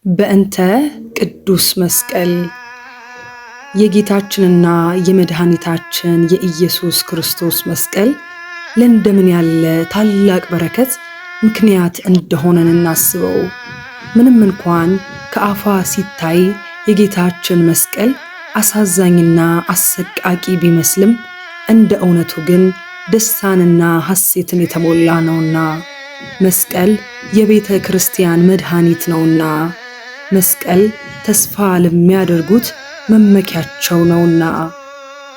በእንተ ቅዱስ መስቀል። የጌታችንና የመድኃኒታችን የኢየሱስ ክርስቶስ መስቀል ለእንደምን ያለ ታላቅ በረከት ምክንያት እንደሆነን እናስበው። ምንም እንኳን ከአፋ ሲታይ የጌታችን መስቀል አሳዛኝና አሰቃቂ ቢመስልም እንደ እውነቱ ግን ደስታንና ሐሴትን የተሞላ ነውና፣ መስቀል የቤተ ክርስቲያን መድኃኒት ነውና፣ መስቀል ተስፋ ለሚያደርጉት መመኪያቸው ነውና፣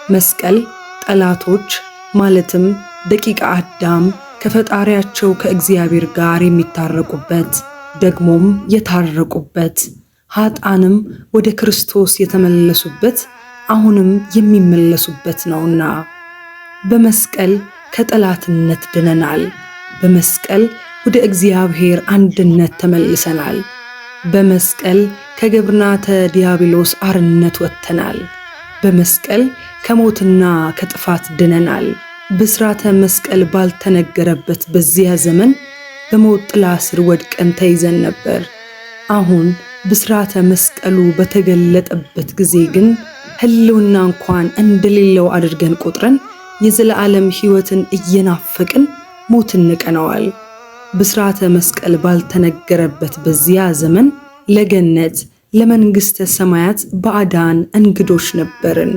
መስቀል ጠላቶች ማለትም ደቂቀ አዳም ከፈጣሪያቸው ከእግዚአብሔር ጋር የሚታረቁበት፣ ደግሞም የታረቁበት፣ ኃጥአንም ወደ ክርስቶስ የተመለሱበት፣ አሁንም የሚመለሱበት ነውና፣ በመስቀል ከጠላትነት ድነናል። በመስቀል ወደ እግዚአብሔር አንድነት ተመልሰናል። በመስቀል ከግብርናተ ዲያብሎስ አርነት ወጥተናል። በመስቀል ከሞትና ከጥፋት ድነናል። ብስራተ መስቀል ባልተነገረበት በዚያ ዘመን በሞት ጥላ ስር ወድቀን ተይዘን ነበር። አሁን ብስራተ መስቀሉ በተገለጠበት ጊዜ ግን ሕልውና እንኳን እንደሌለው አድርገን ቆጥረን የዘላለም ሕይወትን እየናፈቅን ሞትን ንቀነዋል። ብስራተ መስቀል ባልተነገረበት በዚያ ዘመን ለገነት ለመንግሥተ ሰማያት ባዕዳን እንግዶች ነበርን።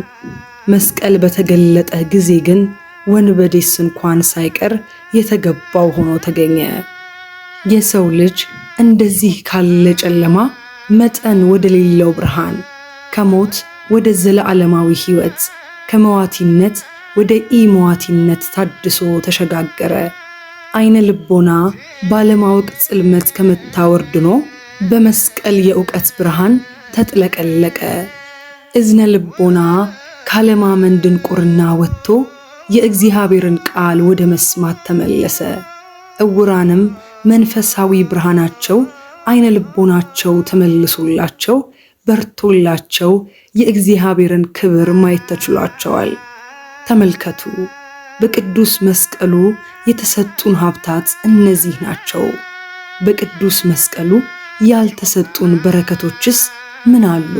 መስቀል በተገለጠ ጊዜ ግን ወንበዴስ እንኳን ሳይቀር የተገባው ሆኖ ተገኘ። የሰው ልጅ እንደዚህ ካለ ጨለማ መጠን ወደ ሌለው ብርሃን፣ ከሞት ወደ ዘለዓለማዊ ሕይወት፣ ከመዋቲነት ወደ ኢመዋቲነት ታድሶ ተሸጋገረ። አይነ ልቦና ባለማወቅ ጽልመት ከመታወር ድኖ በመስቀል የእውቀት ብርሃን ተጥለቀለቀ። እዝነ ልቦና ካለማመን ድንቁርና ወጥቶ የእግዚአብሔርን ቃል ወደ መስማት ተመለሰ። እውራንም መንፈሳዊ ብርሃናቸው አይነ ልቦናቸው ተመልሶላቸው በርቶላቸው የእግዚአብሔርን ክብር ማየት ተችሏቸዋል። ተመልከቱ፣ በቅዱስ መስቀሉ የተሰጡን ሀብታት እነዚህ ናቸው። በቅዱስ መስቀሉ ያልተሰጡን በረከቶችስ ምን አሉ?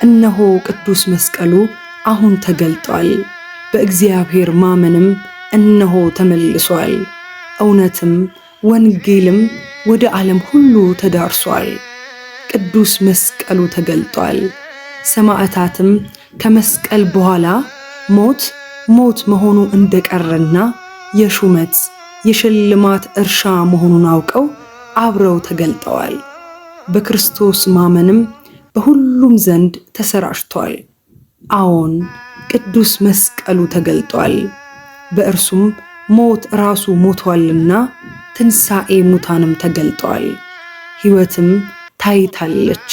እነሆ ቅዱስ መስቀሉ አሁን ተገልጧል። በእግዚአብሔር ማመንም እነሆ ተመልሷል። እውነትም ወንጌልም ወደ ዓለም ሁሉ ተዳርሷል። ቅዱስ መስቀሉ ተገልጧል። ሰማዕታትም ከመስቀል በኋላ ሞት ሞት መሆኑ እንደቀረና የሹመት የሽልማት እርሻ መሆኑን አውቀው አብረው ተገልጠዋል። በክርስቶስ ማመንም በሁሉም ዘንድ ተሰራጭቷል። አዎን፣ ቅዱስ መስቀሉ ተገልጧል። በእርሱም ሞት ራሱ ሞቷልና ትንሣኤ ሙታንም ተገልጧል። ሕይወትም ታይታለች፣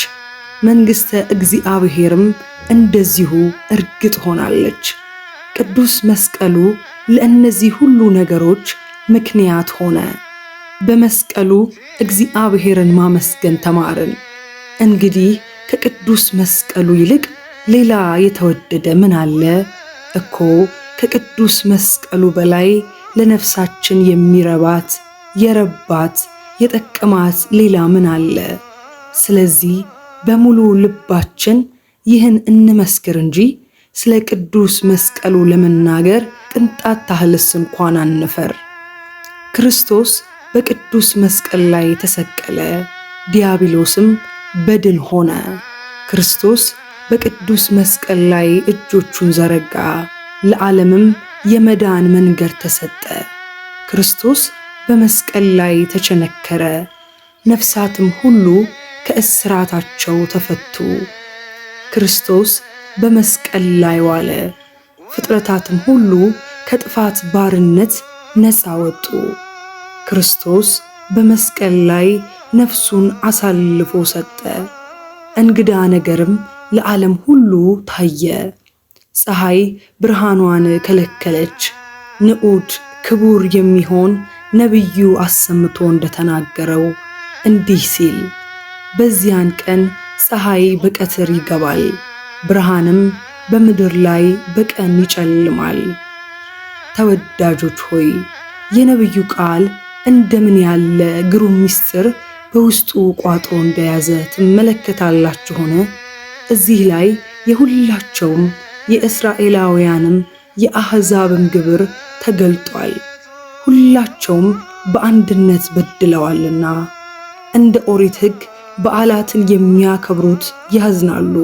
መንግሥተ እግዚአብሔርም እንደዚሁ እርግጥ ሆናለች። ቅዱስ መስቀሉ ለእነዚህ ሁሉ ነገሮች ምክንያት ሆነ። በመስቀሉ እግዚአብሔርን ማመስገን ተማርን። እንግዲህ ከቅዱስ መስቀሉ ይልቅ ሌላ የተወደደ ምን አለ? እኮ ከቅዱስ መስቀሉ በላይ ለነፍሳችን የሚረባት፣ የረባት፣ የጠቀማት ሌላ ምን አለ? ስለዚህ በሙሉ ልባችን ይህን እንመስክር እንጂ ስለ ቅዱስ መስቀሉ ለመናገር ቅንጣት ታህልስ እንኳን አንፈር። ክርስቶስ በቅዱስ መስቀል ላይ ተሰቀለ፣ ዲያብሎስም በድን ሆነ። ክርስቶስ በቅዱስ መስቀል ላይ እጆቹን ዘረጋ፣ ለዓለምም የመዳን መንገድ ተሰጠ። ክርስቶስ በመስቀል ላይ ተቸነከረ፣ ነፍሳትም ሁሉ ከእስራታቸው ተፈቱ። ክርስቶስ በመስቀል ላይ ዋለ፣ ፍጥረታትም ሁሉ ከጥፋት ባርነት ነፃ ወጡ። ክርስቶስ በመስቀል ላይ ነፍሱን አሳልፎ ሰጠ። እንግዳ ነገርም ለዓለም ሁሉ ታየ። ፀሐይ ብርሃኗን ከለከለች። ንዑድ ክቡር የሚሆን ነቢዩ አሰምቶ እንደተናገረው እንዲህ ሲል፣ በዚያን ቀን ፀሐይ በቀትር ይገባል፣ ብርሃንም በምድር ላይ በቀን ይጨልማል። ተወዳጆች ሆይ፣ የነቢዩ ቃል እንደምን ያለ ግሩም ምስጢር በውስጡ ቋጥሮ እንደያዘ ትመለከታላችሁን? እዚህ ላይ የሁላቸውም የእስራኤላውያንም የአሕዛብም ግብር ተገልጧል። ሁላቸውም በአንድነት በድለዋልና እንደ ኦሪት ሕግ በዓላትን የሚያከብሩት ያዝናሉ፣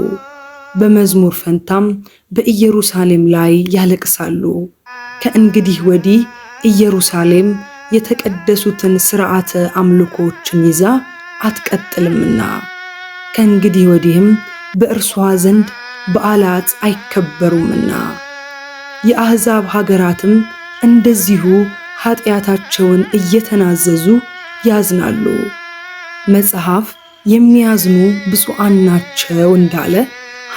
በመዝሙር ፈንታም በኢየሩሳሌም ላይ ያለቅሳሉ። ከእንግዲህ ወዲህ ኢየሩሳሌም የተቀደሱትን ሥርዓተ አምልኮችን ይዛ አትቀጥልምና ከእንግዲህ ወዲህም በእርሷ ዘንድ በዓላት አይከበሩምና። የአሕዛብ ሀገራትም እንደዚሁ ኃጢአታቸውን እየተናዘዙ ያዝናሉ። መጽሐፍ የሚያዝኑ ብፁዓን ናቸው እንዳለ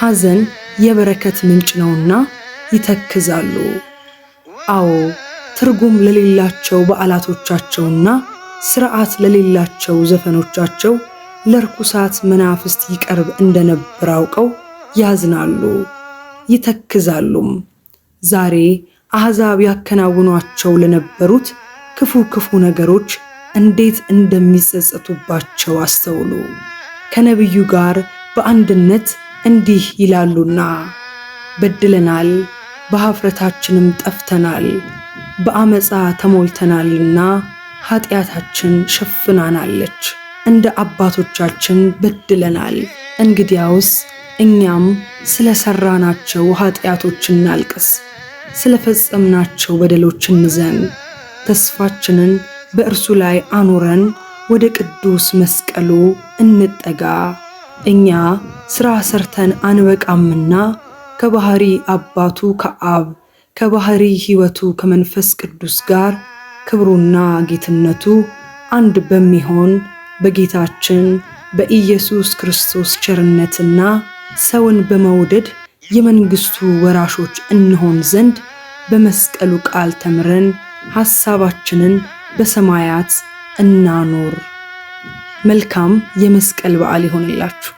ሐዘን የበረከት ምንጭ ነውና ይተክዛሉ። አዎ፣ ትርጉም ለሌላቸው በዓላቶቻቸውና ሥርዓት ለሌላቸው ዘፈኖቻቸው ለርኩሳት መናፍስት ይቀርብ እንደነበር አውቀው ያዝናሉ ይተክዛሉም። ዛሬ አሕዛብ ያከናውኗቸው ለነበሩት ክፉ ክፉ ነገሮች እንዴት እንደሚጸጸቱባቸው አስተውሉ። ከነቢዩ ጋር በአንድነት እንዲህ ይላሉና፣ በድለናል፣ በኀፍረታችንም ጠፍተናል፣ በአመፃ ተሞልተናልና ኃጢአታችን ሸፍናናለች፣ እንደ አባቶቻችን በድለናል። እንግዲያውስ እኛም ስለ ሠራናቸው ኃጢአቶች እናልቅስ፣ ስለ ፈጸምናቸው በደሎች እንዘን። ተስፋችንን በእርሱ ላይ አኑረን ወደ ቅዱስ መስቀሉ እንጠጋ። እኛ ሥራ ሰርተን አንበቃምና ከባህሪ አባቱ ከአብ ከባህሪ ሕይወቱ ከመንፈስ ቅዱስ ጋር ክብሩና ጌትነቱ አንድ በሚሆን በጌታችን በኢየሱስ ክርስቶስ ቸርነትና ሰውን በመውደድ የመንግስቱ ወራሾች እንሆን ዘንድ በመስቀሉ ቃል ተምረን ሐሳባችንን በሰማያት እናኑር። መልካም የመስቀል በዓል ይሆንላችሁ።